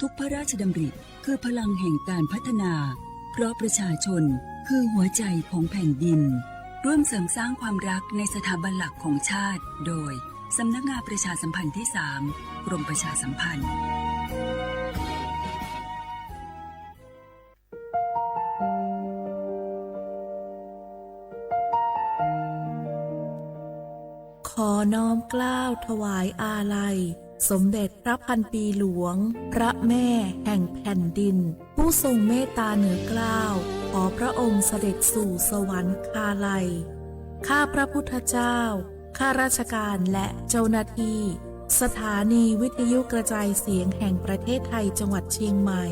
ทุกพระราชดำริคือพลังแห่งการพัฒนา เพราะประชาชนคือหัวใจของแผ่นดิน ร่วมเสริมสร้างความรักในสถาบันหลักของชาติ โดย สำนักงานประชาสัมพันธ์ที่สาม กรมประชาสัมพันธ์ ขอน้อมเกล้าถวายอาลัย สมเด็จพระพันปีหลวง พระแม่แห่งแผ่นดิน ผู้ทรงเมตตาเหนือเกล้า ขอพระองค์เสด็จสู่สวรรคาลัย ข้าพระพุทธเจ้า ข้าราชการและเจ้าหน้าที่ สถานีวิทยุกระจายเสียงแห่งประเทศไทยจังหวัดเชียงใหม่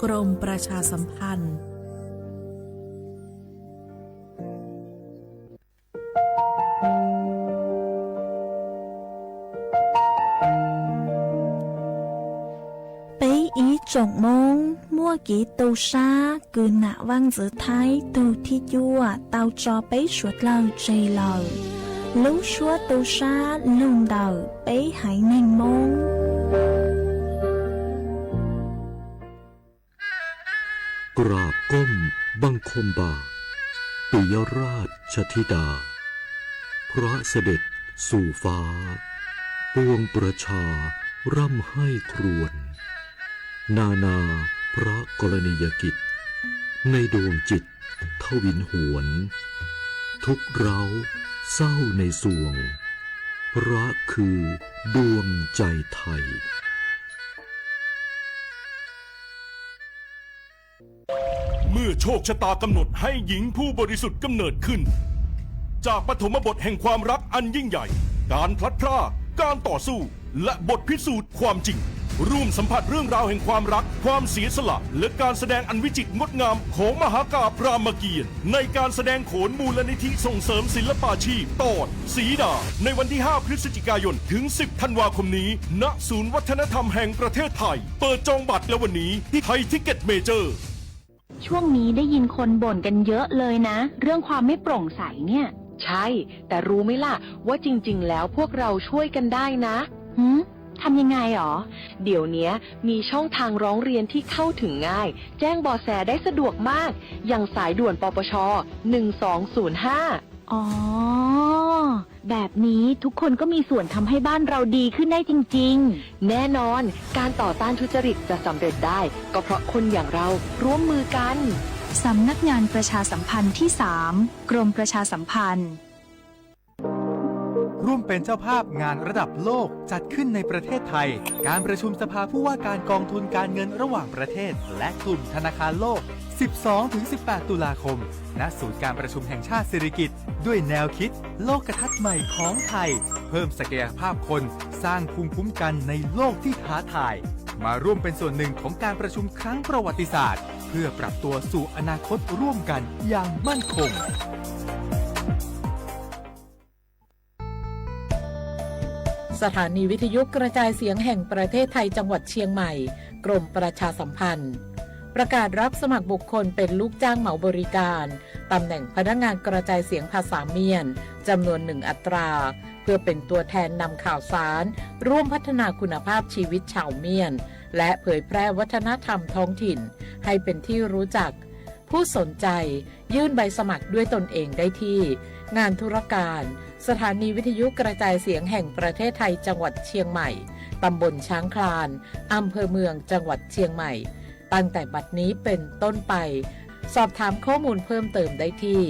กรมประชาสัมพันธ์ Peb ib tsoom Hmoob muaj kev tu sab kws nam Vaaj Ntxwv Thaib tug thib cuaj tau tso peb suav dlawg tseg lawm. Lub suab tu sab lug ntawm peb haiv neeg Hmoob. กราบก้มบังคมบาท ปิยราชธิดา พระเสด็จสู่ฟ้า ปวงประชาร่ำไห้ครวญ นานาพระกรณียกิจ ในดวงจิตทวินหวน ทุกข์ร้าวเศร้าในสวง พระคือดวงใจไทย เมื่อโชคชะตากำหนดให้หญิงผู้บริสุทธิ์กำเนิดขึ้น จากปฐมบทแห่งความรักอันยิ่งใหญ่ การพลัดพราก การต่อสู้ และบทพิสูจน์ความจริง ร่วมสัมผัสเรื่องราวแห่งความรัก ความเสียสละ และการแสดงอันวิจิตรงดงามของมหากาพย์รามเกียรติ์ ในการแสดงโขนมูลนิธิส่งเสริมศิลปาชีพ ตอนสีดา ในวันที่ ห้า พฤศจิกายน ถึง สิบ ธันวาคมนี้ ณ ศูนย์วัฒนธรรมแห่งประเทศไทย เปิดจองบัตรแล้ววันนี้ที่ไทยทิกเก็ตเมเจอร์ ช่วงนี้ได้ยินคนบ่นกันเยอะเลยนะ เรื่องความไม่โปร่งใสเนี่ย ใช่ แต่รู้ไหมล่ะ ว่าจริงๆ แล้วพวกเราช่วยกันได้นะ หืม ทำยังไงหรอ เดี๋ยวเนี้ยมีช่องทางร้องเรียนที่เข้าถึงง่าย แจ้งเบาะแสได้สะดวกมาก อย่างสายด่วน ปปช หนึ่งสองศูนย์ห้า อ๋อ แบบนี้ทุกคนก็มีส่วนทำให้บ้านเราดีขึ้นได้จริงๆ แน่นอน การต่อต้านทุจริตจะสำเร็จได้ ก็เพราะคนอย่างเราร่วมมือกัน สำนักงานประชาสัมพันธ์ที่สาม กรมประชาสัมพันธ์ ร่วมเป็นเจ้าภาพงานระดับโลกจัดขึ้นในประเทศไทย การประชุมสภาผู้ว่าการกองทุนการเงินระหว่างประเทศ และกลุ่มธนาคารโลก สิบสองถึงสิบแปด ตุลาคม ณ ศูนย์การประชุมแห่งชาติสิริกิติ์ ด้วยแนวคิดโลกทัศน์ใหม่ของไทย เพิ่มศักยภาพคน สร้างภูมิคุ้มกันในโลกที่ท้าทาย มาร่วมเป็นส่วนหนึ่งของการประชุมครั้งประวัติศาสตร์ เพื่อปรับตัวสู่อนาคตร่วมกันอย่างมั่นคง สถานีวิทยุกระจายเสียงแห่งประเทศไทยจังหวัดเชียงใหม่ กรมประชาสัมพันธ์ ประกาศรับสมัครบุคคลเป็นลูกจ้างเหมาบริการ ตำแหน่งพนักงานกระจายเสียงภาษาเมียน จำนวนหนึ่งอัตรา เพื่อเป็นตัวแทนนำข่าวสาร ร่วมพัฒนาคุณภาพชีวิตชาวเมียน และเผยแพร่วัฒนธรรมท้องถิ่น ให้เป็นที่รู้จัก ผู้สนใจยื่นใบสมัครด้วยตนเองได้ที่ งานธุรการ สถานีวิทยุกระจายเสียงแห่งประเทศไทยจังหวัดเชียงใหม่ ตำบลช้างคลาน อำเภอเมือง จังหวัดเชียงใหม่ ตั้งแต่บัดนี้เป็นต้นไป สอบถามข้อมูลเพิ่มเติมได้ที่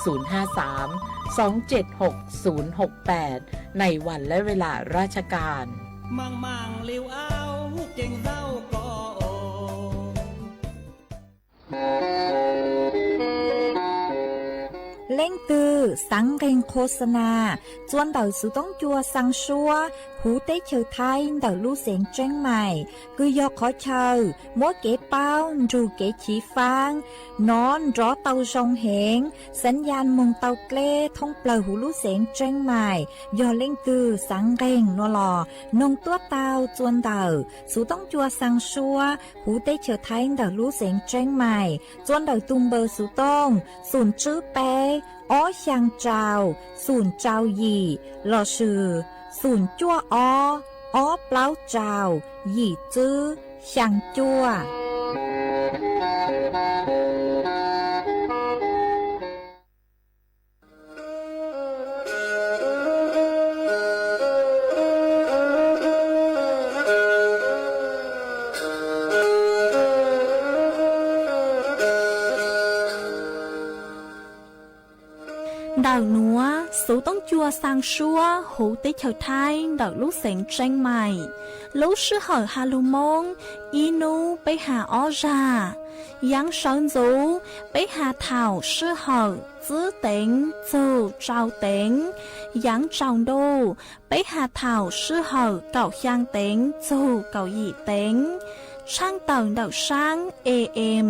ศูนย์ห้าสาม สองเจ็ดหก ศูนย์หกแปด ในวันและเวลาราชการ Leej twg xaav nqeeg qhua xa nas txua ntawm xuv toob cua xaa suab huv teb chaws Thaib ntawm lub xeev Tseeb Maim, kws yog qhov chaw muab kev paub nrug kev chiv faab nov nrov tau zoo heev, xaav yaj moog tau dleb thoob plawg huv lub xeev Tseeb Maim. Yog leej twg xaav nqeeg nuav los noog tuab tau txua ntawm xuv toob cua xaa suab huv teb chaws Thaib ntawm lub xeev Tseeb Maim, txua ntawm tug npawb xuv tooj xoom tswb peb ob xyaa rau xoom rau yim lossis xoom cuaj ob ob plaub rau yim tswb Xyaa cuaj. Ntawm nuav xuv toob cua xaa suab huv teb chaws Thaib ntawm lub xeev Tseeb Mais, lub sij hawm ha lug Moob ib nub peb ha ob zag. Yaav sawv ntxuv peb ha thaum sij hawm txwb teev txug tsau teev, yaav tsaus ntuj peb ha thaum sij hawm kaum xyaa teev txug kaum yim teev. Tshaaj tawm ntawm saab A M,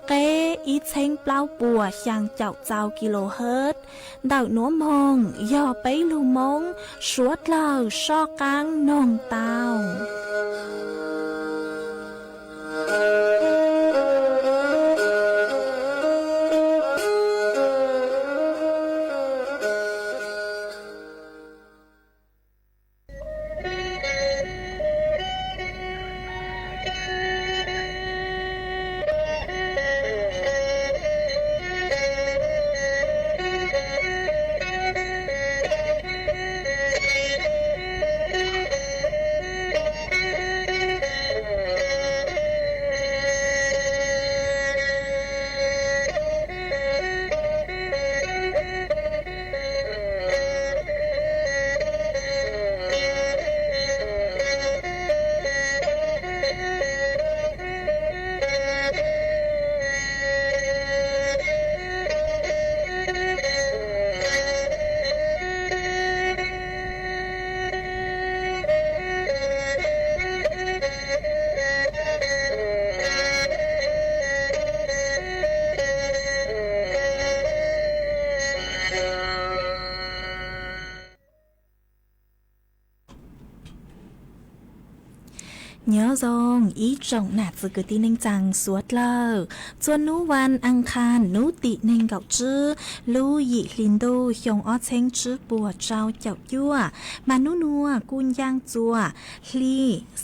qeb ib txheeb plaub puas xyaa caum txau kilohertz. Ntawm nuav moog yog peb lug Moob suav dlawg soj qaab noog tau. Nyob zoo ib tsoom nam txiv kwv tij neej tsaa suav dlawg, txhua nub vas as khas nub tim neeg nkaum tsib lub yim hli ntuj xyoo ob txheeb tsib puas tsau caum cuaj, mas nub nuav kuj ncaaj txuas hli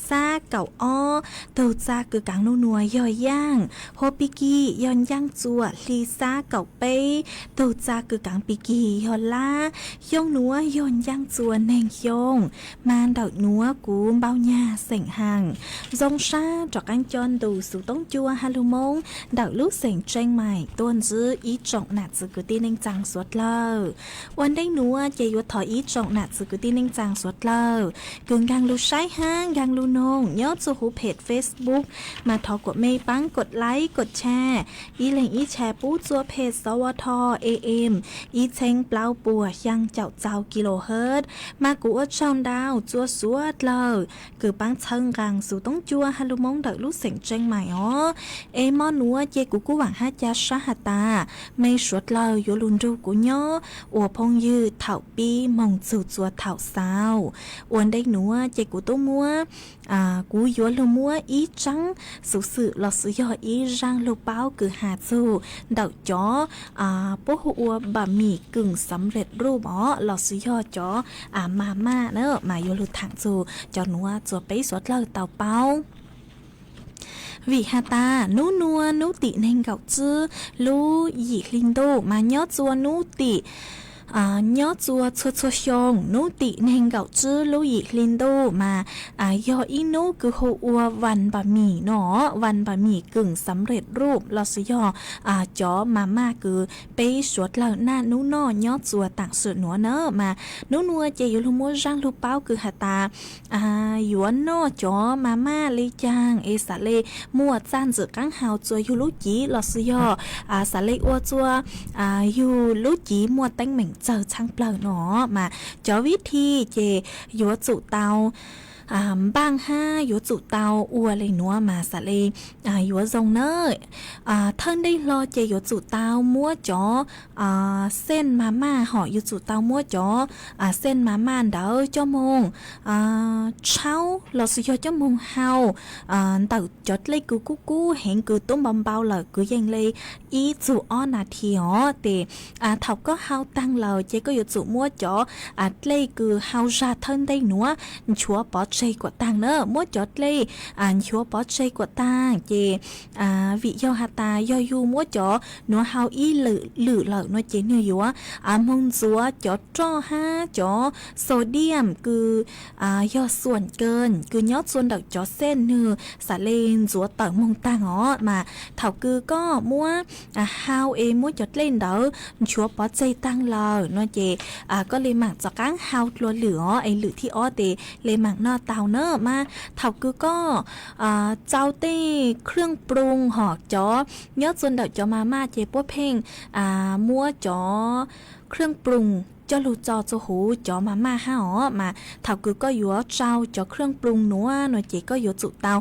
xab kaum ob, tug txag kws kaav nub nuav yog yaaj, hua pig kig yog ncaaj txuas hli xab kaum peb, tug txag kws kaav pig kig yog lab, xyoo nuav yog ncaaj txuas neeg xyoo. Mas ntawm nuav kuv npau nyag xeem haas zoo sab rov qaab coj ntu xuv toob cua ha lug Moob ntawm lub xeem Tseeb Mais tuaj ntsib ib tsoom nam txiv kwv tij neej tsaa suav dlawg. Ua ntej nuav ces yuav thov ib tsoom nam txiv kwv tij neej tsaa suav dlawg kws nkaag lug saib hab nkaag lug noog nyob txug huv peg Facebook, mas thov kuas mej paab kod like kod share, ib leeg ib share pub txua peg xov ua tho A M ib txheeb plaub puas xyaa caum txau kilohertz. Mas kuv ua tsaug ntau txua suav dlawg kws paab txhawb nqaa xuv toob cua ha lug Moob ntawm lub xeem Tseeb Mais os. Es mo nuav ces kuv kuj vaam hab ca sab has tas mej suav dlawg yuav lug nrug kuv nyob ua phooj ywg thaum pib moog txug txua thaum xaus. Ua ntej nuav ces kuv tub muab, kuv yuav lug muab ib tsaab xuv xwm lossis yog ib zaaj lug paub kws has txug ntawm cov puab hu ua bas mis kws xav res ruj os lossis yog cov mas maj na, mas yuav lug thaam txug cov nuav txua peb suav dlawg tau paub. Vim has tas nub nuav nub tim neeg nkaum tsib lub yim hli ntuj mas nyob txua nub tim, nyob txua txhua txhua xyoo nub tim neeg nkaum tsib lub yim hli ntuj mas yog ib nub kws hu ua vas npas mis no, vas npas mis kws xav res ruj lossis yog cov mas maj kws peb suav dlawg naj nub noj nyob txua taam sim nuav na. Mas nub nuav ces yuav lug muab zaaj lug paub kws has tas yuav noj cov mas maj le caag es xav le muaj txaj ntxim qaab hau txua yug lub cev lossis yog xav le ua txua yug lub cev muaj teeb meem txawg txhaab plawg no. Mas cov vib thi ces yuav tsum tau npaaj hab yuav tsum tau ua le nuav mas xav le yuav zoo na. Thawj ntej hlo ces yuav tsum tau muab cov xeej mas maj hom yuav tsum tau muab cov xeej mas maj ntawd coj moog tshaub lossis yog coj moog hau ntawm cov dlej kws kub kub heev kws tub npau npau lawm kws yeej le ib txug ob nas this os. Tes thaum koj hau taag lawm ces koj yuav tsum muab cov dlej kws hau zag thawj ntej nuav nchuav pov tseg kuam taag na, muab cov dlej nchuav pov tseg kuam taag ces vim yog has tas yog yug muab cov nuav hau ib lwm lawm no ces nwg yuav moog ntxuav cov roj hab cov sodium kws yog xuam kawg kws nyob txua ntawm cov xej nwg xam le ntxuav tawm moog taag os. Mas thaum kws koj muab hau es muab cov dlej ntawd nchuav pov tseg taag lawm no ces koj le maam rov qaab hau dlua lwm os, es lwm thib ob tes le maam noj tau na. Mas thaum kws koj rau tej khwj plug hom cov nyob txua ntawm cov ma maj ces puab pheej muab cov khwj plug coj lug tso txua huv cov ma maj hab os. Mas thaum kws koj yuav rau cov khwj plug nuav no ces koj yuav tsum tau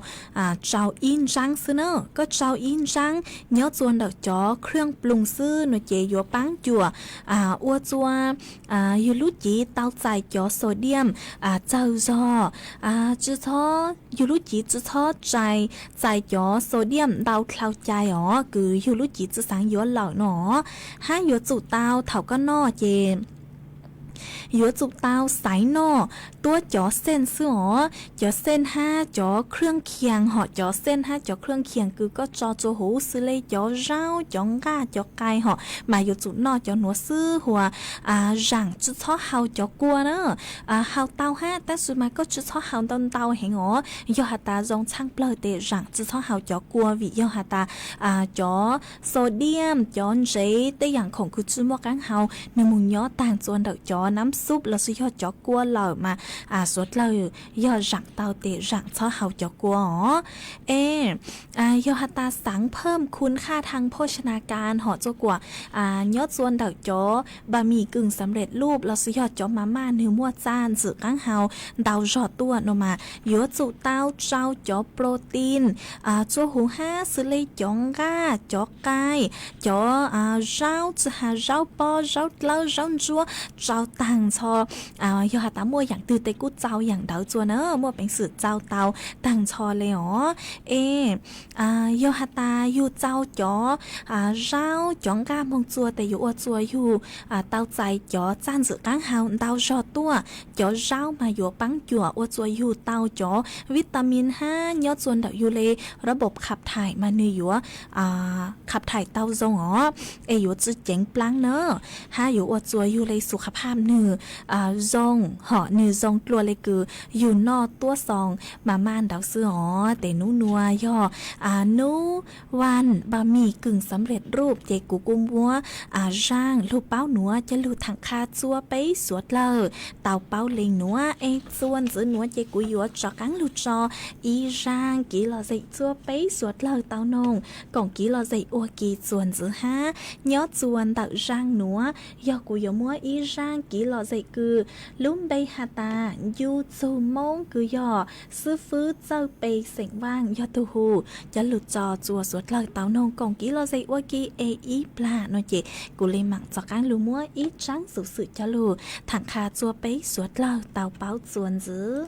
rau ib ntsaab xwb na. Koj rau ib ntsaab nyob txua ntawm cov khwj plug xwb no ces yuav paab cuam ua txua yug lub cev tau txais cov sodium txawg zog, tsi txhob, yug lub cev tsi txhob txais cov sodium ntau dlhau cai os, kws yug lub cev tsi xaav yuav lawm no. Hab yuav tsum tau thaum koj noj ces yuav tsum tau xaiv noj tuab cov xej xwb os. Cov xej hab cov khwj khiav hom cov xej hab cov khwj khiav kws koj tso txua huv xws le cov zaub, cov nqaj, cov qai hom mas yuav tsum noj cov nuav xwb huas zaam tsi txhob hau cov kua na. Hau tau hab tab sis mas koj tsi txhob hau ntau ntau heev os. Yog has tas zoo txhaaj plawg tes zaam tsi txhob hau cov kua vim yog has tas cov sodium cov ntsev tej yaam khoom kws tsi muaj qaab hau nwg moog nyob taag txua ntawm cov nab xub lossis yog cov kua lawm mas suav dlawg yog zaam tau tes zaam txhob hau cov kua os. Es yog has tas xaav phawm khun khaj thaj phoj sanakas hom txua kuam nyob txua ntawm cov bas mis kws xam lej lub lossis yog cov ma maj nwg muaj txaj ntxwm qaab hau ntau zog tuaj no mas yuav tsum tau rau cov protein txua huv hab xws le cov nqaj, cov qai, cov zaub tsi has zaub pob, zaub dlawb, zaub ntsuab, rau taag nrho. Yog has tas muaj yaam twg tes kuj tsau yaam ntawd txua na, muaj peev xwm tsau tau taag nrho le os. Es yog has tas yug tsau cov zaub cov nqaj moog txua tes yuav ua txua yug tau txais cov txaj ntxwm qaab hau ntau zog tuaj. Cov zaub mas yuav paab cuam ua txua yug tau cov vitamin hab nyob txua ntawm yug le rab npom khab thais mas nwg yuav khab thais tau zoo os, es yuav tsi ceev plaab na, hab yuav ua txua yug le xu khab phaj nwg zoo hom nwg zoo dlua le kws yug noj tuab xoos ma maj ntawd xwb os. Tes nub nua yog nub vas bas mis kws xam lej lub ces kuv kuj muab zaaj lug paub nuav coj lug thaam qha txua peb suav dlawg tau paub le nuav. Es txuas ntxiv nuav ces kuv yuav rov qaab lug tso ib zaaj kev lom zem txua peb suav dlawg tau noog koom kev lom zem ua ke txuas ntxiv hab. Nyob txua ntawm zaaj nuav yog kuv yuav muab ib zaaj kev lom zem kws lub npe has tas ncu txug Moob kws yog xib fwb Txawj Pe xeem Vaaj yog tug hu coj lug tso txua suav dlawg tau noog koom kev lom zem ua ke es ib plag no ces kuv le maam rov qaab lug muab ib zaaj xuv xwm coj lug thaam qha txua peb suav dlawg tau paub txuas ntxiv.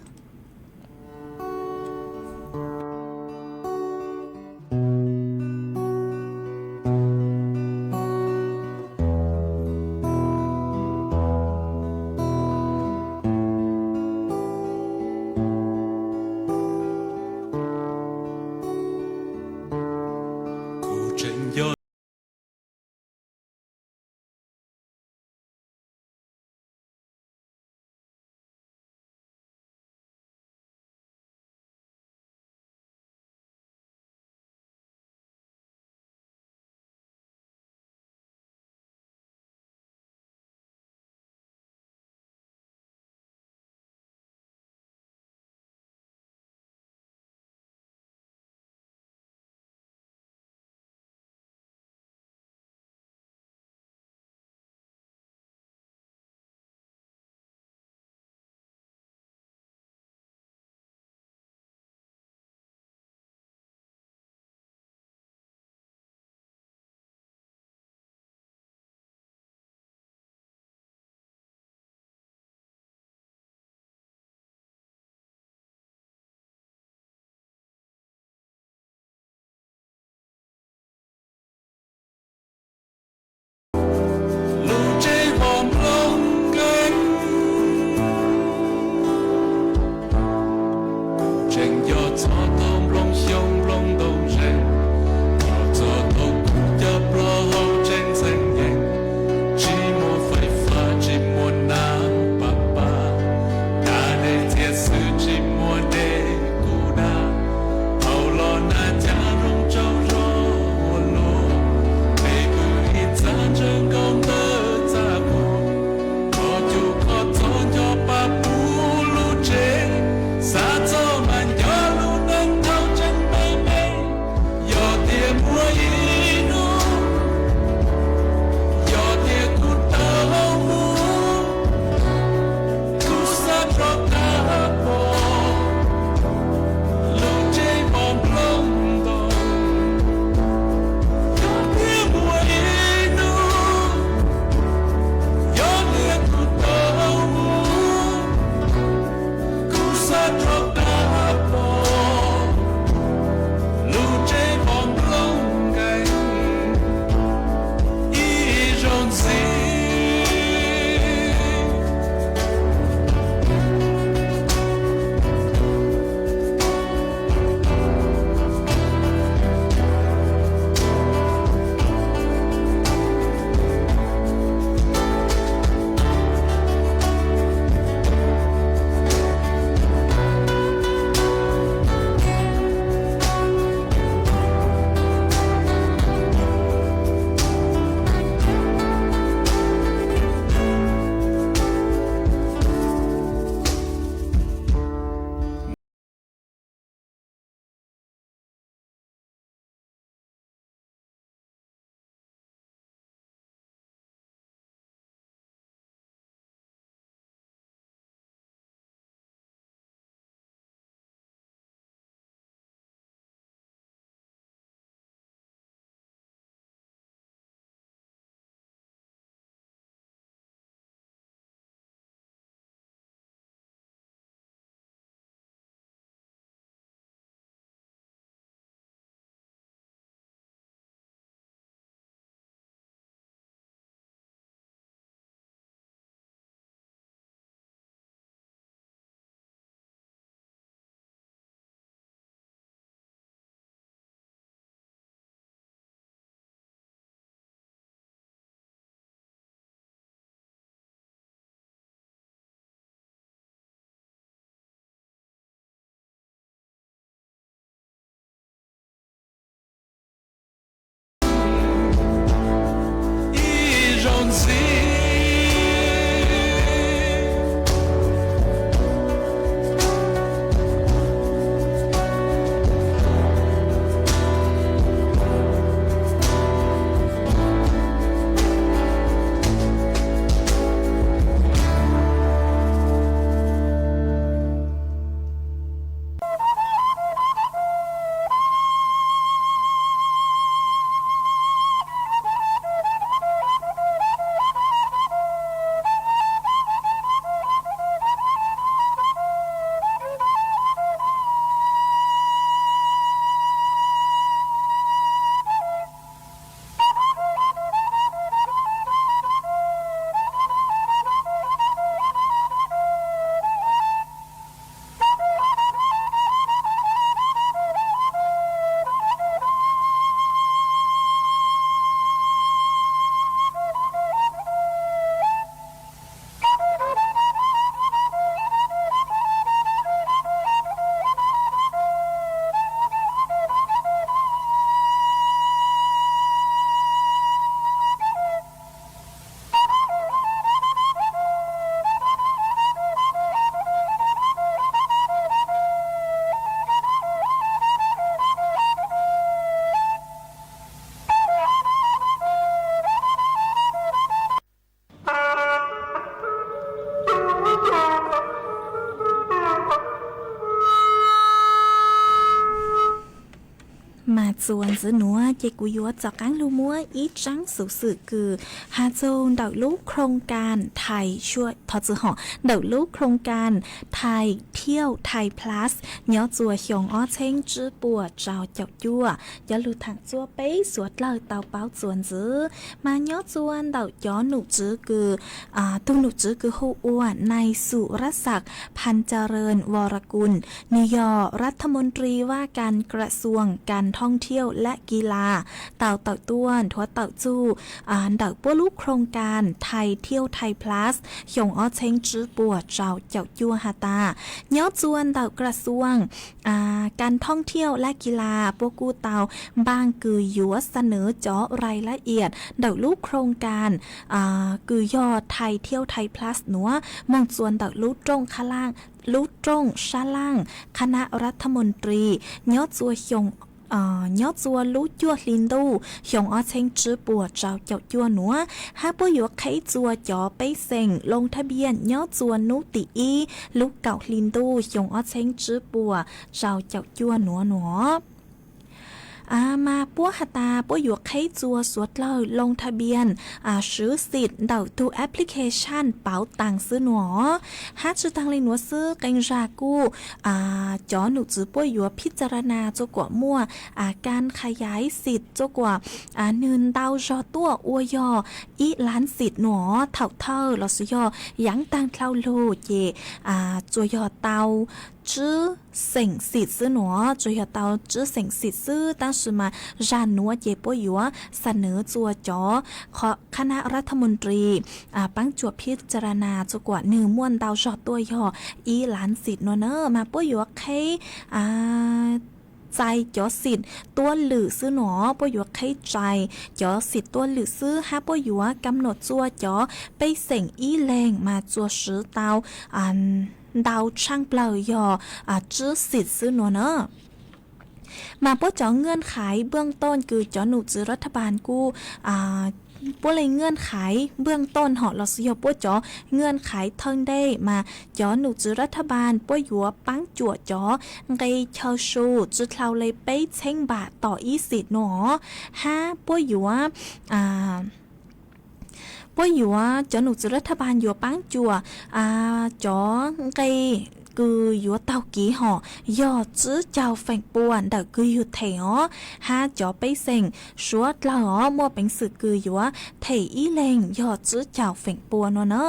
Mas txuas ntxiv nuav ces kuv yuav rov qaab lug muab ib tsaab xuv xwm kws has txug ntawm lub khoom kaaj Thais, thov txwm hom, ntawm lub khoom kaaj Thais Thiauj Thais Plus nyob txuas xyoo ob txheeb tsib puas rau caum cuaj, cov lug thaam txuab peb suav dlawg tau paub txuas ntxiv. Mas nyob txua ntawm cov num tswv kws, tug num tswv kws hu ua nai Su Rab Xas Phan Ca Rees Vos Ra Kuns, nwg yog Rav Tha Moos Ris Vaj Kas Kra Xuas Kas Thooj Thiauj lab Kis Las, tau tawm tuaj nthuav tawm txug ntawm puab lub khoom kaaj Thais Thiauj Thais Plus xyoo ob txheeb tsib puas rau caum cuaj has tas, nyob txua ntawm Kra Xuas Kas Thooj Thiauj lab Kis Las puab kuj tau npaaj kws yuav xa nwv cov rais lab iam ntawm lub khoom kaaj kws yog Thais Thiauj Thais Plus nuav moog txua ntawm lub rooj sab laaj Kha nab Rav Tha Moos Ris nyob txua xyoo nyob txua lub cuaj hli ntuj xyoo ob txheeb tsib puas rau caum cuaj nuav, hab puab yuav qheb txua cov pej xeem loo thaj npiaj nyob txua nub tim ib lub kaum hli ntuj xyoo ob txheeb tsib puas rau caum cuaj nuav nuav. Mas puab has tas puab yuav qheb txua suav dlawg loo thaj npiaj swv xim ntawm tug application pauv taas xwb nuav. Hab tsi taag le nuav xwb, qee zag kuj cov num tswv puab yuav phij tsa ra nas txua kuas muaj kas qha yaiv xim txua kuas nwg ntau zog tuaj ua yog ib laav xim nuav thaum thawj lossis yog yaav taag dlhau lug ces tsuas yog tau tsib xeem xim xwb nuav, tsuas yog tau tsib xeem xim xwb, tab sis mas zag nuav ces puab yuav xa nwv txua cov Kha nab Rav Tha Moos Ris paab cuam phij tsa ra nas txua kuas nwg muaj ntau zog tuaj yog ib laav xim nuav na, mas puab yuav qheb txais cov xim tuab lwm xwb nuav, puab yuav qheb txais cov xim tuab lwm xwb, hab puab yuav kam num txua cov pej xeem ib leeg mas tsuas swv tau ntau tshaaj plawg yog tsib xim xwb nuav na. Mas puab cov ເງື່ອນໄຂ ເບື້ອງຕົ້ນ kws cov num tswv ລັດຖະບານ kuj puab le ເງື່ອນໄຂ ເບື້ອງຕົ້ນ hom lossis yog puab cov ເງື່ອນໄຂ thawj ntej mas cov num tswv ລັດຖະບານ puab yuav paab cuam cov nqe chaw su tsi dlhau le peb txheeb npam tom ib xim nuav, hab puab yuav puab yuav, cov num tswv ລັດຖະບານ yuav paab cuam cov nqe kws yuav taug kev hom yog tsib caug feem pua ntawm kws yug them os, hab cov pej xeem suav dlawg os muaj peev xwm kws yuav them ib leeg yog tsib caug feem pua nuav na,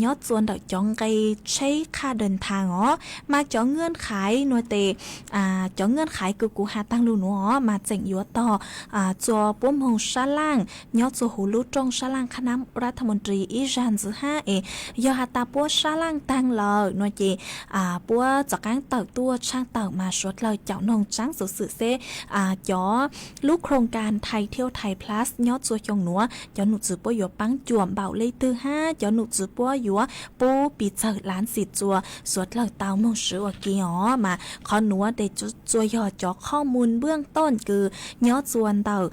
nyob txua ntawm cov nqe tsheb qhaj dawm thav os. Mas cov ເງື່ອນໄຂ nuav tes, cov ເງື່ອນໄຂ kws kuv has taag lug nuav os mas tseem yuav tog txua puab moog sab laaj nyob txua huv lub rooj sab laaj ຄະນະລັດຖະມົນຕີ ib zag ntxiv hab es yog has tas puab sab laaj taag lawm nuav ces puab rov qaab tawm tuaj tshaaj tawm mas suav dlawg caum noog tsaab xuv xwm seb cov lub ໂຄງການ Thai Thiaus Thai Plus nyob txua xyoo nuav cov num tswv puab yuav paab cuam npaum le twg hab cov num tswv puab yuav pub pis txawg laav xim txua suav dlawg tau moog swv ua ke os. Mas qhov nuav tes txua yog cov ຂໍ້ມູນ ເບື້ອງຕົ້ນ kws nyob txua ntawm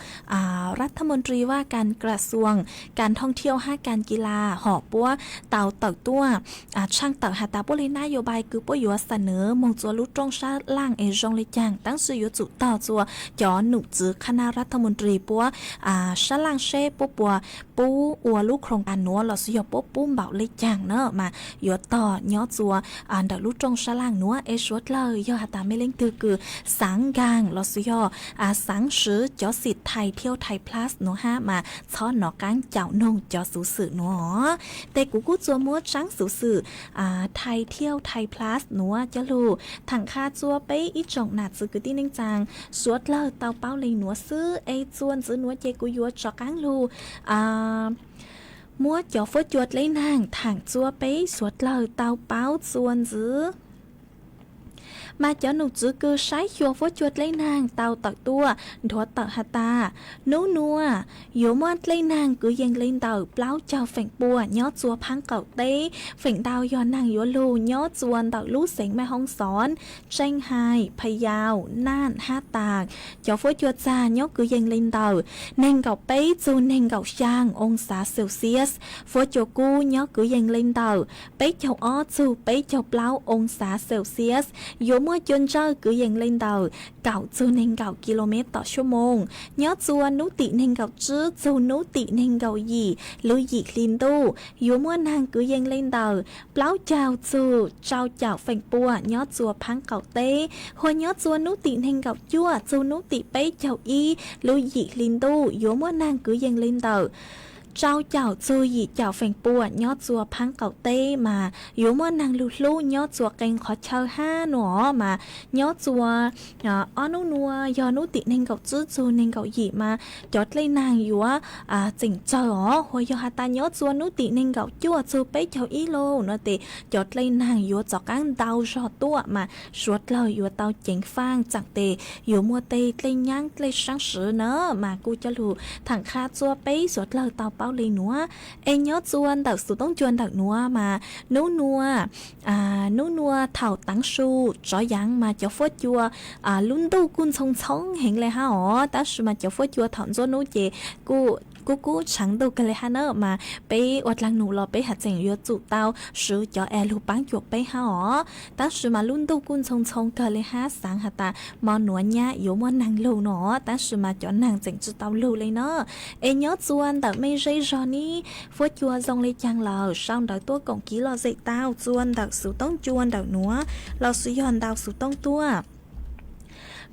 ລັດຖະມົນຕີ ວ່າການກະຊວງການທ່ອງທ່ຽວ ແລະ ການກິລາ hom puab tau tawm tuaj tshaaj tawm has tas puab le ນະໂຍບາຍ kws puab yuav ສະເໜີ moog txua lub rooj sab laaj es zoo le caag, tab sis yuav tsum tog txua cov num tswv ຄະນະລັດຖະມົນຕີ puab sab laaj seb puab puas pub ua lub ໂຄງການ nuav lossis yog puab pub npaum le caag na. Mas yuav tog nyob txua ntawm lub rooj sab laaj nuav es suav dlawg yog has tas mej leej twg kws xaav nkaag lossis yog xaav swv cov xim Thai Thiaus Thai Plus nuav hab mas txhob nov qaab caum noog cov xuv xwm nuav. Tes kuv kuj txua muab tshaaj xuv xwm Thai Thiaus Thai Plus nuav coj lug thaam qha txua peb ib tsoom nam txiv kwv tij neej tsaa suav dlawg tau paub le nuav xwb. Es txua ntxiv nuav ces kuv yuav rov qaab lug muab cov fuab cua dleb naag thaam txua peb suav dlawg tau paub txua ntxiv. Mas cov num tswv kws saib xyuas fuab cua dleb naag tau tawm tuaj nthuav tawm has tas nub nuav yuav muaj dlej naag kwv yees le ntawm plaub caug feem pua nyob txua phaab qaum teb, feem ntau yog naag yuav lug nyob txua ntawm lub xeev Maj Hoob Xov, Tseej Hais, Pha Yau, Naj hab Tas. Cov fuab cua txag nyob kwv yees le ntawm neeg nkaum peb txug neeg nkaum xyaa oo xav Celsius. Fuab cua kub nyob kwv yees le ntawm peb caug ob txug peb caug plaub oo xav Celsius. Yuav muaj cua ntsawj kwv yees li ntawm kaum txug neeg nkaum kis lus mev tom xuab moos. Nyob txua hnub tim neeg nkaum tsib txug hnub tim neeg nkaum yim lub yim hli ntuj yuav muaj neeg kwv yees li ntawm plaub caug txug rau caum feem pua nyob txua phaab qaum teb, hos nyob txua hnub tim neeg nkaum cuaj txug hnub tim peb caug ib lub yim hli ntuj yuav muaj neeg kwv yees li ntawm rau caum txug yim caum feem pua nyob txua phaab qaum teb, mas yuav muaj neeg lug hlub nyob txua qee qhov chaw hab nua. Mas nyob txua ob hnub nua yog hnub tim neeg nkaum tsib txug neeg nkaum yim mas cov dlej neeg yuav txeem tsawg os. Hos yog has tas nyob txua hnub tim neeg nkaum cuaj txug peb caug ib lug nua tes cov dlej neeg yuav txaus qaab ntau zog tuaj mas suav dlawg yuav tau ceev faaj txaam tes yuav muaj tej dlej nyaab dlej saab swv na, mas kuj coj lug thaam qha txua peb suav dlawg tau paub li nuav. Es nyob txua ntawm xuv toob cua ntawm nuav mas hnub nua hnub nua thaum taav su tsov yaav mas cov fuab cua lub ntuj kuj ntxhoo ntxhoo heev le hab os, tab sis mas cov fuab cua thaum ntxuab nub ces kuj kub kub tshaav ntuj kawg le hab na, mas peb ua dlaag num los peb has tseem yuav tsum tau swv cov es lug paab cuam peb hab os. Tab sis mas lub ntuj kuj ntxhoo ntxhoo kawg le hab, xaav has tas mo nuav nyab yuav muaj neeg lug no, tab sis mas cov neeg tseem tsi tau lug li na. Es nyob txua ntawm mej zej zog nib fuab cua zoo le caag lawm sau ntawv tuaj koom kiv lom zem tau txua ntawm xuv toob cua ntawm nuav lossis yog ntau xuv toob tuaj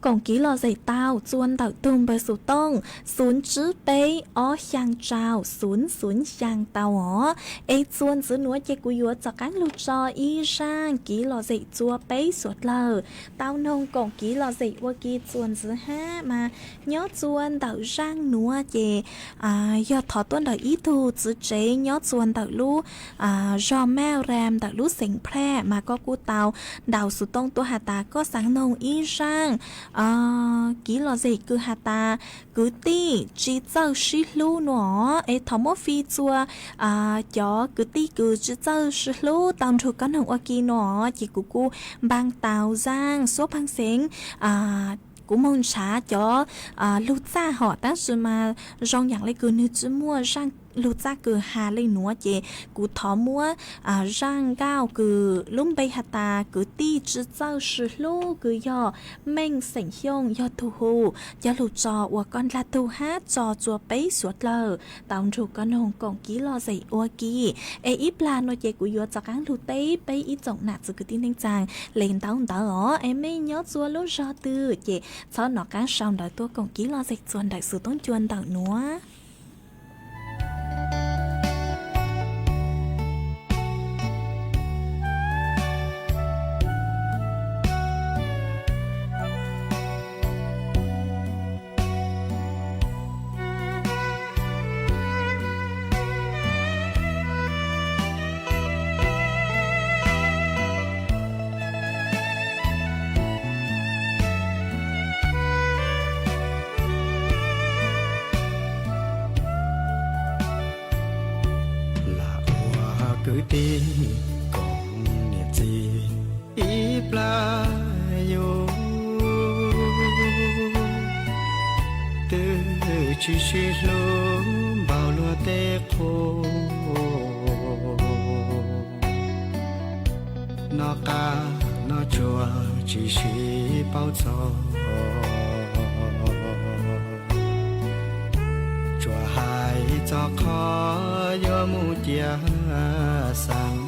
koom kiv lom zem tau txua ntawm tug npawb xuv toob xuv tsib peb ob xyaa rau xuv xuv xyaa tau os. Es txua ntxiv nuav ces kuv yuav rov qaab lug tso ib zaaj kiv lom zem txua peb suav dlawg tau noog koom kiv lom zem ua ke txua ntxiv hab mas nyob txua ntawm zaaj nuav ces yog thov tuaj ntawm ib tug txiv tsev nyob txua ntawm lub zog Mawj Ram ntawm lub xeev Phraj mas koj kuj tau ntaus xuv toob tuaj has tas koj xaav noog ib zaaj kiv lom zem kws has tas kwv tij tsi txawj sib hlub nuav es thov muab fij txua cov kwv tij kws tsi txawj sib hlub tau nrug koj noog ua ke nuav ces kuv kuj npaa tau zaaj xuab pheej xeev kuv moog ntshav cov lug txaj hom tab sis mas zoo yaam le kws nwg tsi muaj zaaj lug txaj kws has le nuav ces kuv thov muab zaaj nkauj kws lub npe has tas kwv tij tsi txawj sib hlub kws yog Meej xeem Xyooj yog tug hu coj lug tso ua koj ndlag tug hab tso txua peb suav dlawg tau nrug koj noog koom kiv lom zem ua ke. Es ib plag nuav ces kuv yuav rov qaab lug teb peb ib tsoom nam txiv kwv tij neej tsaa le ntaub ntawv os. Es mej nyob txua lub zog twg ces txhob nov qaab sau ntawv tuaj koom kiv lom zem txua ntawm xuv toob cua ntawm nuav. Lam ua kwv tij koom niam txiv ib plag yug, twb tsi sib hlub npaum luag tej qhua. Noj qab noj tsuag tsi sib paub txog, tsuas hais txog qhov yuav mus cia xeem.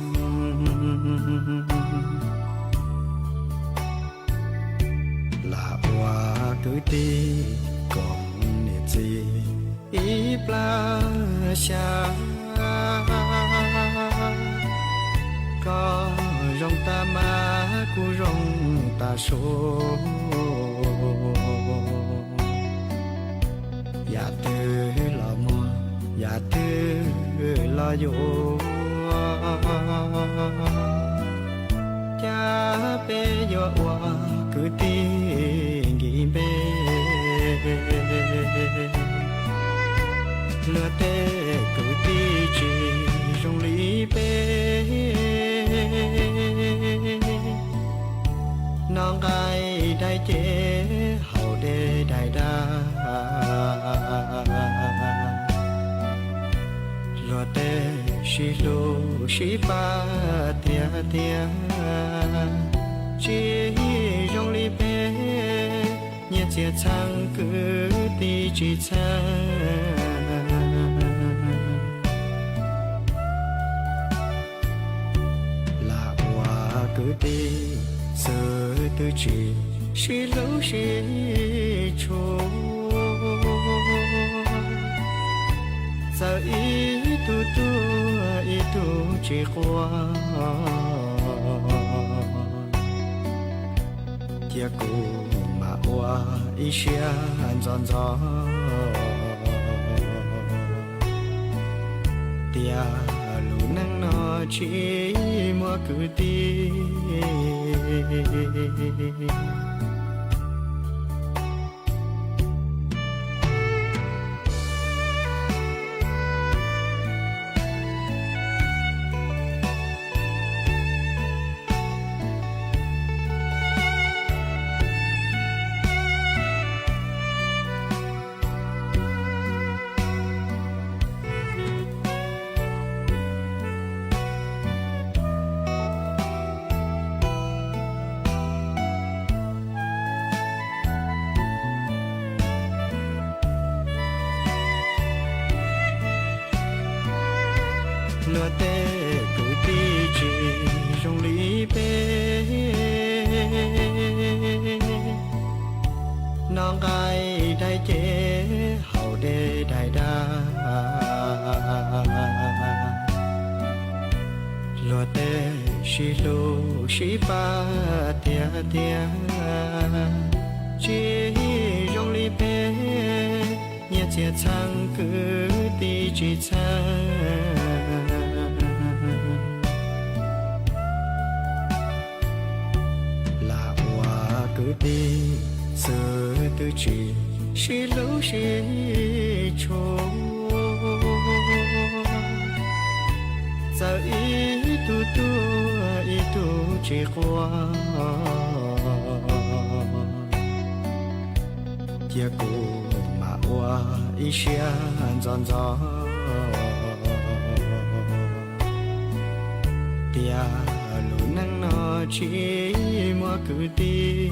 Lam ua kwv tij koom niam txiv ib plag xya, koj zoo tag mas kuv zoo tag sua. Yam twg los muaj, yam twg los yuav, cas peb yuav ua kwv tij nkim npe. Luag tej kwv tij tsis zoo li peb, noj nqaij dai ces haus dej dai dag. Luag tej sib hlub sib pab tiag tiag, tsis zoo li peb, nyiaj txiag txheeb kwv tij tsis txheeb. Lam ua kwv tij xwb twb tsis sib hlub sib tshua, txawm ib tug tuag ib tug tsis quaj, cia kuv mam ua ib siab ntxov ntxov tias lub neej no tsis muaj kwv tij. Luag tej kwv tij tsis zoo li peb, noj nqaij dai cev haus dej dai dag. Luag tej sib hlub sib pab tiag tiag, tsis zoo li peb, nyiaj txiag txheeb kwv tij tsis txheeb. Lam ua kwv tij xwb twb tsis sib hlub sib tshua, txawm ib tug tuag ib tug tsis quaj, cia kuv mam ua ib siab ntxov ntxov tias lub neej no tsis muaj kwv tij.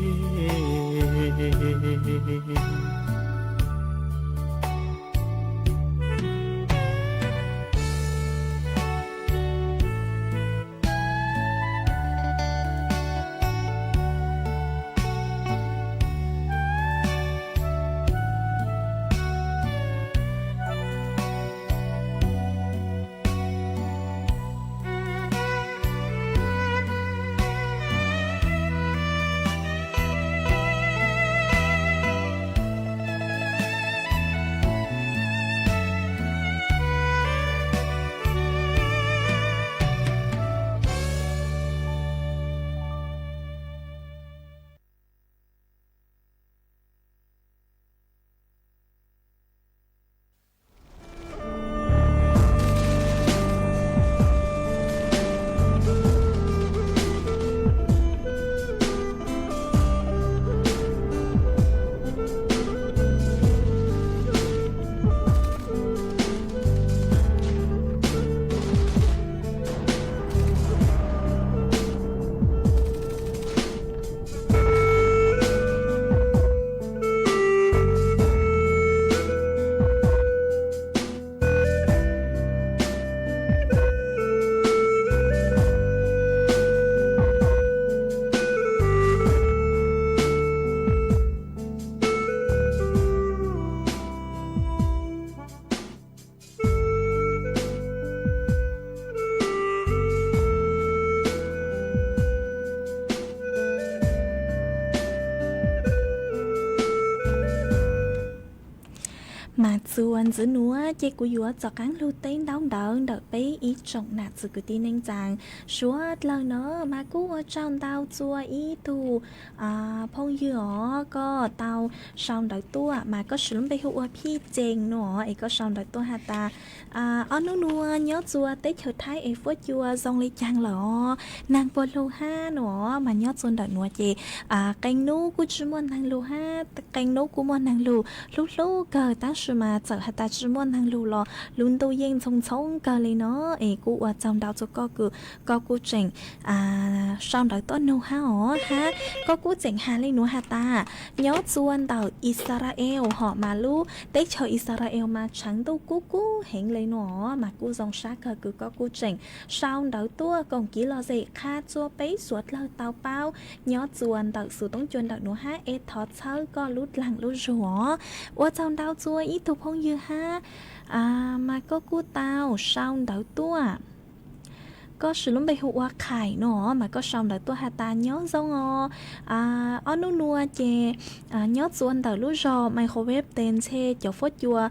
Mas txuas ntxiv nuav ces kuv yuav rov qaab lug teb ntaub ntawv ntawm peb ib tsoom nam txiv kwv tij neej tsaa suav dlawg no. Mas kuj ua tsaug ntau txuas ib tug phooj ywg os, koj tau sau ntawv tuaj mas koj siv lub npe hu ua Phij Cees no es koj sau ntawv tuaj has tas, ob nub nuav nyob txuas teb chaws Thaib es fuab cua zoo le caag lawm os, naag puas lug hab no. Mas nyob txuas ntawm nuav ces qee nub kuj tsi muaj naag lug hab qee nub kuj muaj naag lug, hlub hlub kawg tab sis mas txawm has tas tsi muaj neeg lug los lub ntuj yeej ntxhoo ntxhoo kawg li no. Es kuv ua tsaug ntau rua koj kws koj kuj tseem sau ntawv tuaj nug hab os hab. Koj kuj tseem has le nuav has tas nyob txua ntawm Israel hom mas lub teb chaws Israel mas tsheev ntuj kub kub heev le nuav, mas kuj zoo sab kawg kws koj kuj tseem sau ntawv tuaj koom kiv lom zem qha rua peb suav dlawg tau paub nyob txua ntawm xuv toob cua ntawm nuav hab. Es thov txhawb koj lub dlaag lub zug os. Ua tsaug ntau rua ib tug phooj ywg hab, mas koj kuj tau sau ntawv tuaj. Koj siv lub npe hu ua Khais no mas koj sau ntawv tuaj has tas nyob zoo os, ob nub nua ces nyob txua ntawm lub zog Microwave Tee Ntxhe cov fuab cua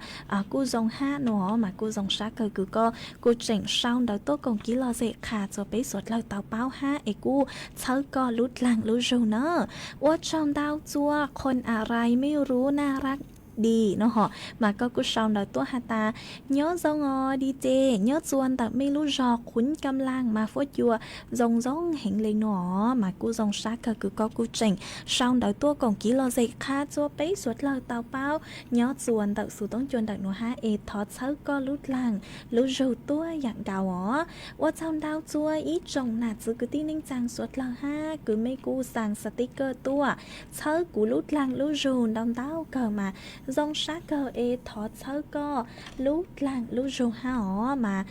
kuj zoo hab no, mas kuj zoo sab kawg kws koj kuj tseem sau ntawv tuaj koom kiv lom zem qha rua peb suav dlawg tau paub hab. Es kuj txhawb koj lub dlaag lub zug na. Ua tsaug ntau rua Qhon Arai Mej Rub Naj Rab Di no hom, mas koj kuj sau ntawv tuaj has tas nyob zoo os Di Ces, nyob txua ntawm mej lub zog Qhuv Kam Laag mas fuab cua zoo zoo heev le no, mas kuj zoo sab kawg kws koj kuj tseem sau ntawv tuaj koom kiv lom zem qha rua peb suav dlawg tau paub nyob txua ntawm xuv toob cua ntawm nuav hab. Es thov txhawb koj lub dlaag lub zug tuab yaam nkaus os. Ua tsaug ntau rua ib tsoom nam txwv kwv tij neej tsaa suav dlawg hab kws mej kuj xaa sticker tuaj txhawb kuv lub dlaag lub zug ntau ntau kawg, mas zoo sab kawg. Es thov txhawb koj lub dlaag lub zug hab os, mas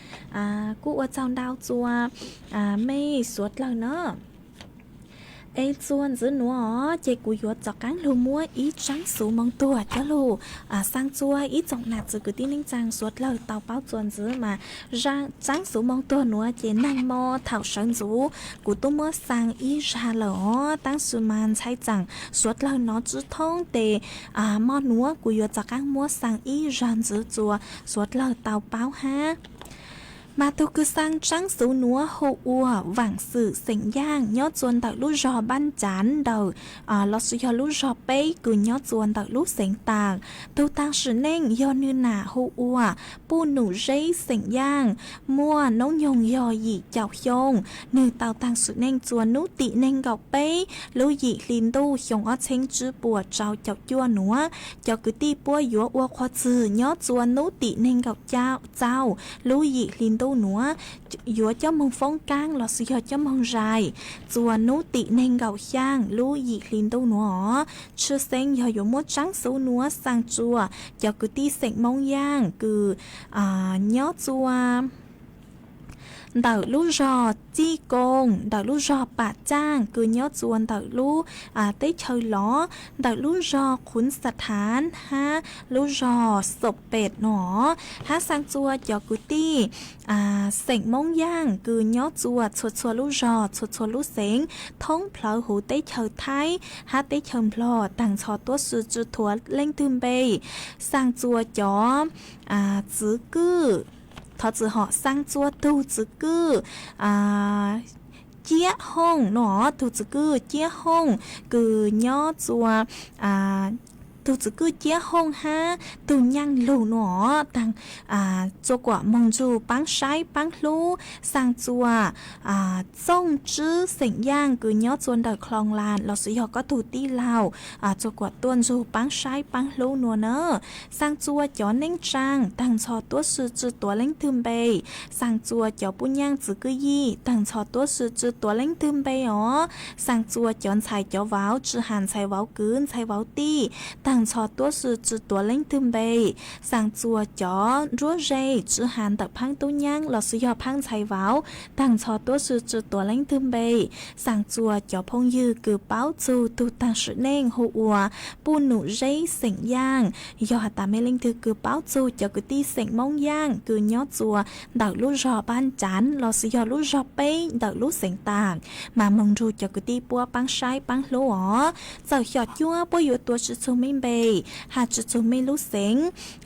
kuj ua tsaug ntau rua mej suav dlawg na. Es txua ntxiv nuav ces kuv yuav rov qaab lug muab ib tsaab xuv moo tuag coj lug xaa rua ib tsoom nam txwv kwv tij neej tsaa suav dlawg tau paub txua ntxiv mas tsaab xuv moo tuag nuav ces neeg mo thaum sawv ntxuv kuv tub muab xaa ib zag lawm os, tab sis mas ntshai tsaam suav dlawg nov tsi thoob tes mo nuav kuv yuav rov qaab muab xaa ib zag ntxiv rua suav dlawg tau paub hab. Mas tug kws xaa tsaab xuv nuav hu ua Vaam Xwm xeem Yaaj nyob txua ntawm lub zog Npaaj Caav ntawm lossis yog lub zog peb kws nyob txua ntawm lub xeev Taas. Tug taag sim neej yog nwg nam hu ua Puj Num Zeb xeem Yaaj, muaj noob nyoog yog yim caum xyoo. Nwg tau taag sim neej txua nub tim neeg nkaum peb lub yim hli ntuj xyoo ob txheeb tsib puas rau caum cuaj nuav. Cov kwv tij puab yuav ua qhua txwg nyob txua nub tim neeg nkaum rau lub yim hli ntuj nuav, yuav coj moog foob kaab lossis yog coj moog zais txua nub tim neeg nkaum xyaa lub yim hli ntuj nuav os. Tshwj xeeb yog yuav muab tsaab xuv nuav xaa rua cov kwv tij xeem Moob Yaaj kws nyob txua ntawm lub zog Txij Koos, ntawm lub zog Pam Caaj kws nyob txua ntawm lub teb chaws lov, ntawm lub zog Qhuv Xa Thaav hab lub zog Xom Pem no, hab xaa txua cov kwv tij xeem Moob Yaaj kws nyob txua txhua txhua lub zog txhua txhua lub xeev thoob plawv huv teb chaws Thaib hab teb chaws Nplog taag nrho tuab si tsi tuav leej twg npe. Xaa txua cov txwv kwj, thov txim hom, xaa txua tug txwv kwj ciab hooj no, tug txwv kwj ciab hooj kws nyob txua, tug txwv kwj ciab hooj hab tug nyaaj lug no taag txua kuam moog nrug paab saib paab hlub. Xaa txua Txooj Tswb xeem Yaaj kws nyob txua ntawm Cloos Laas lossis yog koj tug tij laug txua kuam tuaj nrug paab saib paab hlub nuav na. Xaa txua cov neej tsaa taag nrho tuab si tsi tuav leej twg npe. Xaa txua cov puj nyaaj txwv kwj yij taag nrho tuab si tsi tuav leej twg npe os. Xaa txua cov ntxhais cov vauv tsi has ntxhais vauv kwv ntxhais vauv tij taag nrho tuab si tsi tuav leej twg npe. Xaa txua cov nruab ze tsi has ntawm phaab tub nyaab lossis yog phaab ntxhais vauv taag nrho tuab si tsi tuav leej twg npe. Xaa txua cov phooj ywg kws paub txug tug taag sim neej hu ua Puj Num Zeb xeem Yaaj, yog has tas mej leej twg kws paub txug cov kwv tij xeem Moob Yaaj kws nyob txua ntawm lub zog Npaaj Caav lossis yog lub zog peb ntawm lub xeev Taas, mas moog nrug cov kwv tij puab paab saib paab hlub os. Txawm xyom cuab puab yuav tuav tsi txug mej npe, has tsi txug mej lub xeev,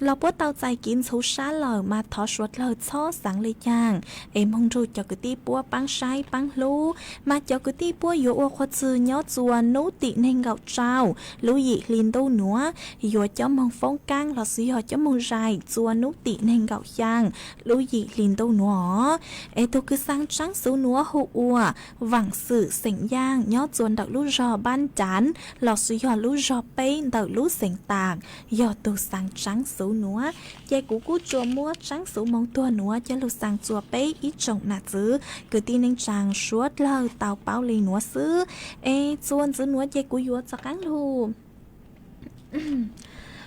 los puab tau txais kev ntxhuv sab lawm mas thov suav dlawg txhob xaav le caag, es moog nrug cov kwv tij puab paab saib paab hlub. Mas cov kwv tij puab yuav ua qhua txwg nyob txua nub tim neeg nkaum rau lub yim hli ntuj nuav, yuav coj moog foob kaab lossis yog coj moog zais txua nub tim neeg nkaum xyaa lub yim hli ntuj nuav os. Es tug kws xaa tsaab xuv nuav hu ua Vaam Xwm xeem Yaaj nyob txua ntawm lub zog Npaaj Caav lossis yog lub zog peb ntawm lub xeev Tam, yog tus xaa Tsaab Xuv nuav. Ces kuv kuj tsuas muab Tsaab Xuv Moov Tuag nuav coj lug xaa txua peb ib tsoom nam txwv kwv tij neej tsaa suav dlawg tau paub li nuav xwb. Es txuas ntxiv nuav ces kuv yuav rov qaab lug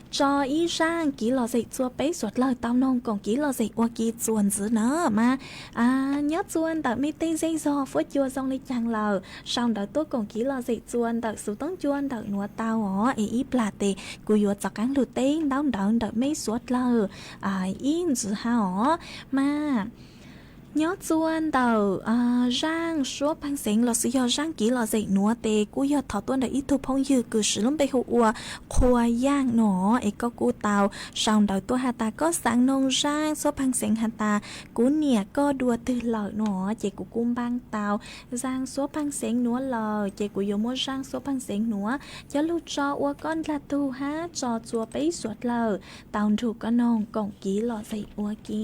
tso ib zaaj kiv lom zem txua peb suav dlawg tau noog koom kiv lom zem ua ke txuas ntxiv na mas. Nyob txua ntawm mej tej zej zog fuab cua zoo le caag lawm, sau ntawv tuaj koom kiv lom zem txua ntawm xuv toob cua ntawm nuav tau os. Es ib plag tes kuv yuav rov qaab lug teb ntaub ntawv ntawm mej suav dlawg ib ntxiv hab os mas. Nyob txua ntawm zaaj suab pheej xeev lossis yog zaaj kiv lom zem nuav tes kuj yog thov tuaj ntawm ib tug phooj ywg kws siv lub npe hu ua Qhua Yaaj no. Es koj kuj tau sau ntawv tuaj has tas koj xaav noog zaaj suab pheej xeev has tas kuv niam koj dua twg lawm no, ces kuv kuj npaaj tau zaaj suab pheej xeev nuav lawm, ces kuv yuav muab zaaj suab pheej xeev nuav coj lug tso ua koj ndlag tug hab tso txua peb suav dlawg tau nrug koj noog koom kiv lom zem ua ke.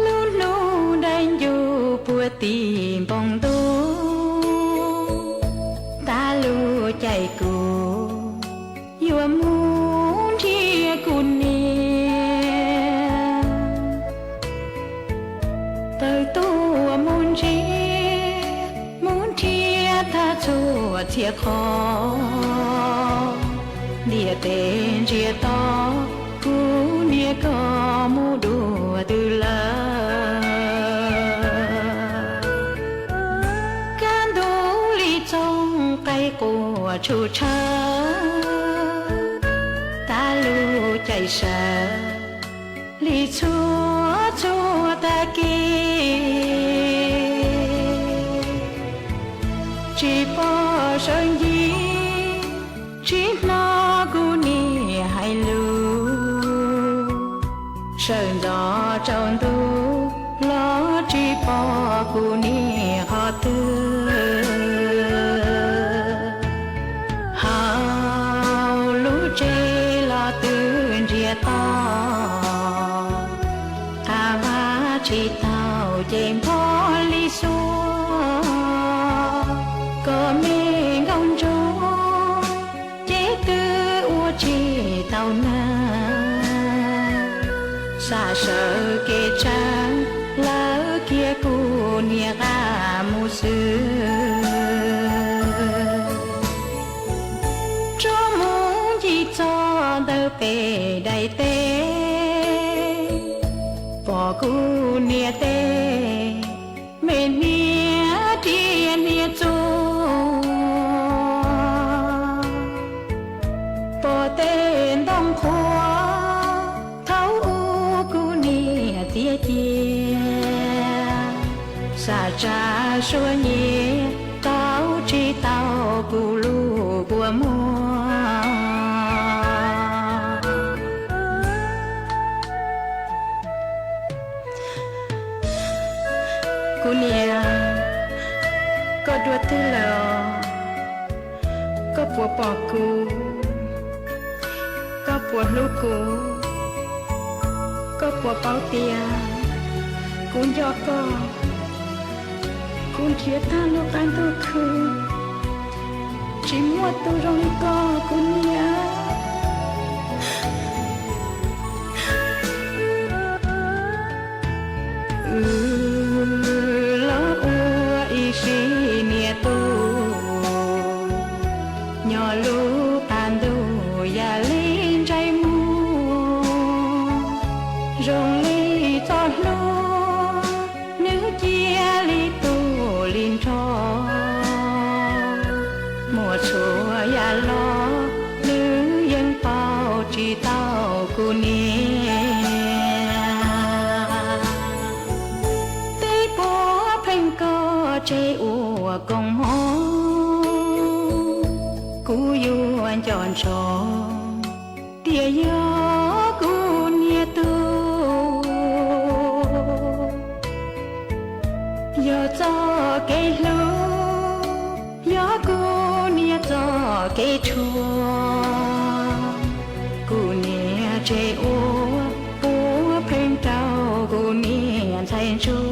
Lub nub dai ncuj puag tim npoo ntuj, tag lub caij kuv yuav mus nrhiav kuv niam. Tawm tuaj mus ntsib, mus nrhiav tag txhua txhia qhov, ntiaj teb ntsiag to, kuv niam koj mus dua twg lawm. Kaj ntug li txooj qaib quaj tshum tshawv, tag lub caij sawv li txhua txhua tag kis. Tsis pom sawv ncig, tsis hnov kuv niam hais lus, sawv ntxov tsaus ntuj los tsis pom kuv niam qhov twg. Hauv lub tsev los twb ntsiag to, qab vaj tsis tau ces npog li xuab, kom me nkauj ntsuag ces twb ua tsis tau nag. Xav sawv kev tshab lawv kiag kuv niam qab mus xwb. Tsuas mus ncig txog ntawm pem daim teb, pom kuv niam tej me hniav riam hniav txuj, pom tej ntoo qhuav thaum ub kuv niam txias cia, xav tsa suab nyiav tau tsis tau kuv lub kua muag. Kuv niam, koj dua twg lawm os? Koj puas pom kuv? Koj puas hlub kuv? Koj puas paub tias kuv nco koj? Kuv nrhiav tag lub qab ntuj khwb, tsis muaj tus zoo li koj kuv niam. Wb los ua ib sim niam tub, nyob lub qab ntuj yam li ntsej muag, zoo li txoj hlua li tub li nrog, muaj txhua yam los nws yeej pauv tsis tau kuv niam. Peb puav pheej koj tseg ua koom mov, kuv yuav nco ntsoov tias yog kuv niam tug, yog txoj kev hlub, yog kuv niam txoj kev tshuaj. Kuv niam tseg ua puav pheej rau kuv niam ntxhais ntsuag.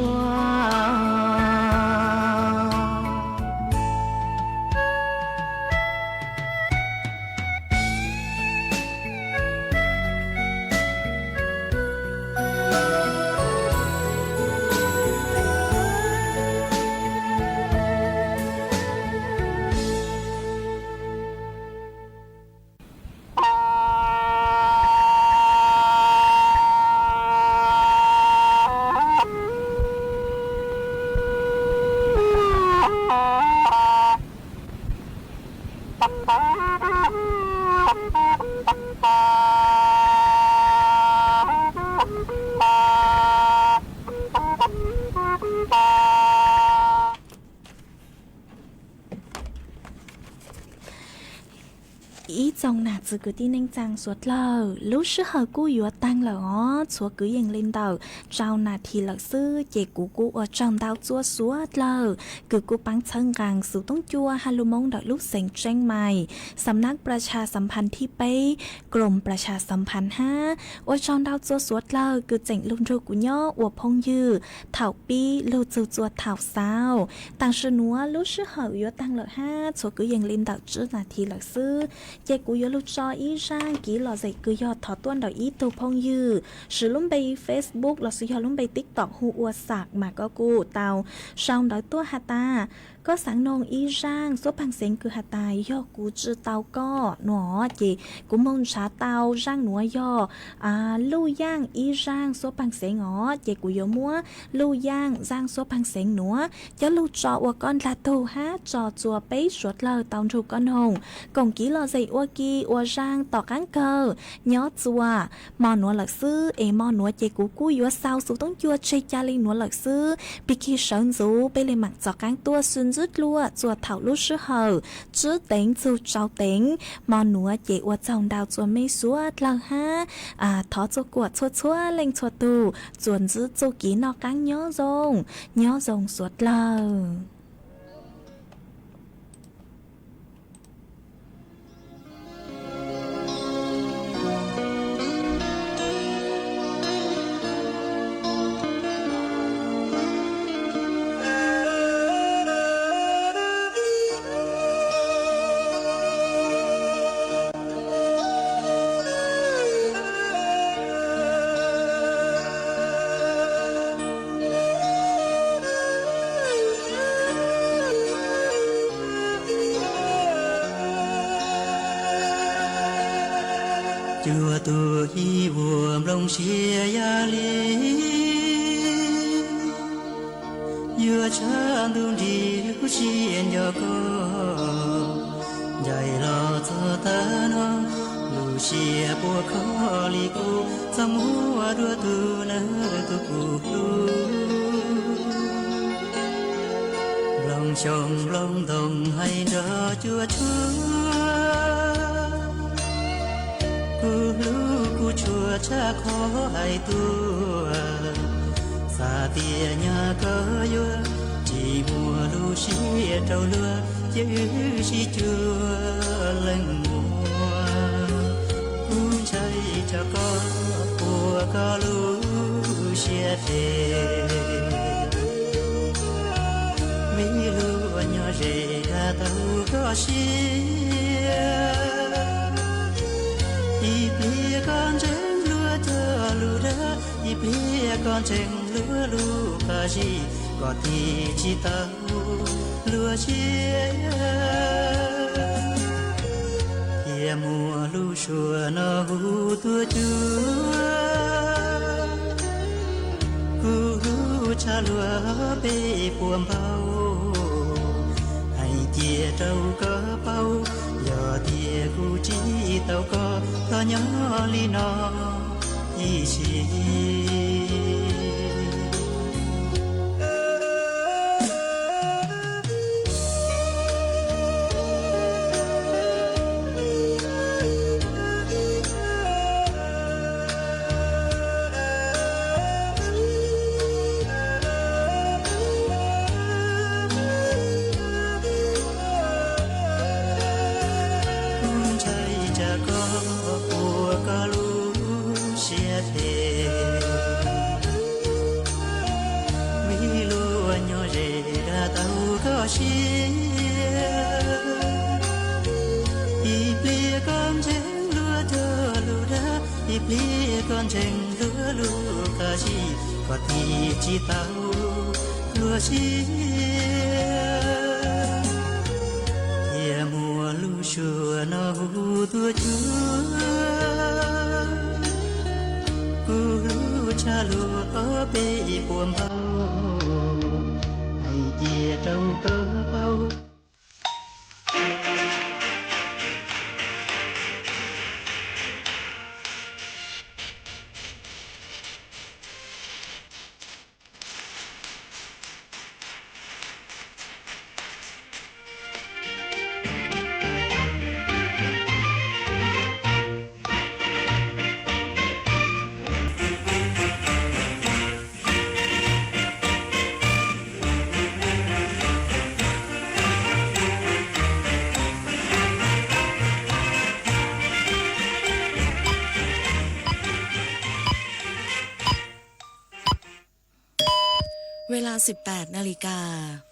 Ib tsoom nam txiv kwv tij neej tsaa suav dlawg, lub sij hawm kuj yuav taag lawm os, txhua kwv yees li ntawm rau nas this lawm xwb, ces kuv kuj ua tsaug ntau txua suav dlawg kws kuj paab txhawb nqaa xuv toob cua has lug moo ntawm lub xeev Tsheeb Mais, xam nab plas has xam phas thib peb, krom plas has xam phas hab. Ua tsaug ntau txua suav dlawg kws tseem lug nrug kuv nyob ua phooj ywg thaum pib lug txug txua thaum xaus. Taam sim nuav lub sij hawm yuav taag lawm hab, txhua kwv yees li ntawm tsib nas this lawm xwb, ces kuv yuav lug tso ib zaaj kiv lom zem kws yog thov tuaj ntawm ib tug phooj ywg siv lub npe Facebook lossis yog lub npe TikTok hu ua Xam mas koj kuj tau sau ntawv tuaj has tas, koj xaav noog ib zaaj xuab paag xeev kws has tas yog kuv tsi tau koj nuav, ces kuv moog nrhav tau zaaj nuav yog luj yaaj ib zaaj xuab paag xeev os, ces kuv yuav muab luj yaaj zaaj xuab paag xeev nuav coj lug tso ua koj ndlag tug hab tso txua peb suav dlawg tau nrug koj noog koom kiv lom zem ua ke ua zaaj tom qaab kawg. Nyob txua mo nuav lawm xwb, es mo nuav ces kuv kuj yuav xaus xuv toob cua tseg ca le nuav lawm xwb. Pig kig sawv ntxuv peb le maam txov qaab tuaj xwb ntxwb dlua txua thaum lub sij hawm tsib teev txug tsau teev. Mo nuav ces ua tsaug ntau txua mej suav dlawg hab thov txua kuam txhua txhua leej txhua tug txuas ntxiv txuj kev noj qaab nyob zoo, nyob zoo suav dlawg. Cua tug ib vuag nplooj siab yaj li, yuav tshaj ntuj nrig lub siab nco koj. Ncaim los txog tag no, lub siab puas kho li kuv txoj muag dua tug nawb tug kuv hlub. Nplooj xyoo nplooj ntoo hais nrog cua tshuaj, kuv hlub kuv tshua tshaj qhov hais tuaj. Xav tias nyaj koj yuav tsis muaj lub siab rau luag, ces wb sib cua leej muag. Kuv ntshai tsam koj puas koj lub siab phem, vim luag nyob ze dag tau koj siab. Ib pliag koj ntseeg luag cov lus dag, ib pliag koj ntseeg luag lub qab zib, koj thiaj tsis tau luag siab. Thiaj muaj lub suab no hu tuaj cuag kuv hlub Txhaj luag peb puas npaug, hais cia rau koj paub, yog tias kuv tsis tau koj, koj nyob li no ib sim. Kuv ntshai tsam koj puas koj lub siab phem, vim luag nyob ze dag tau koj siab. Ib pliag koj ntseeg luag cog lus dag, ib pliag koj ntseeg luag lus qab zib, koj thiaj tsis tau luag siab. Thiaj muaj lub suab no hu tuaj cuag kuv lub tshaj luag ob peb puas npaug, hais cia rau koj paub. Ves las siv pam na li kas.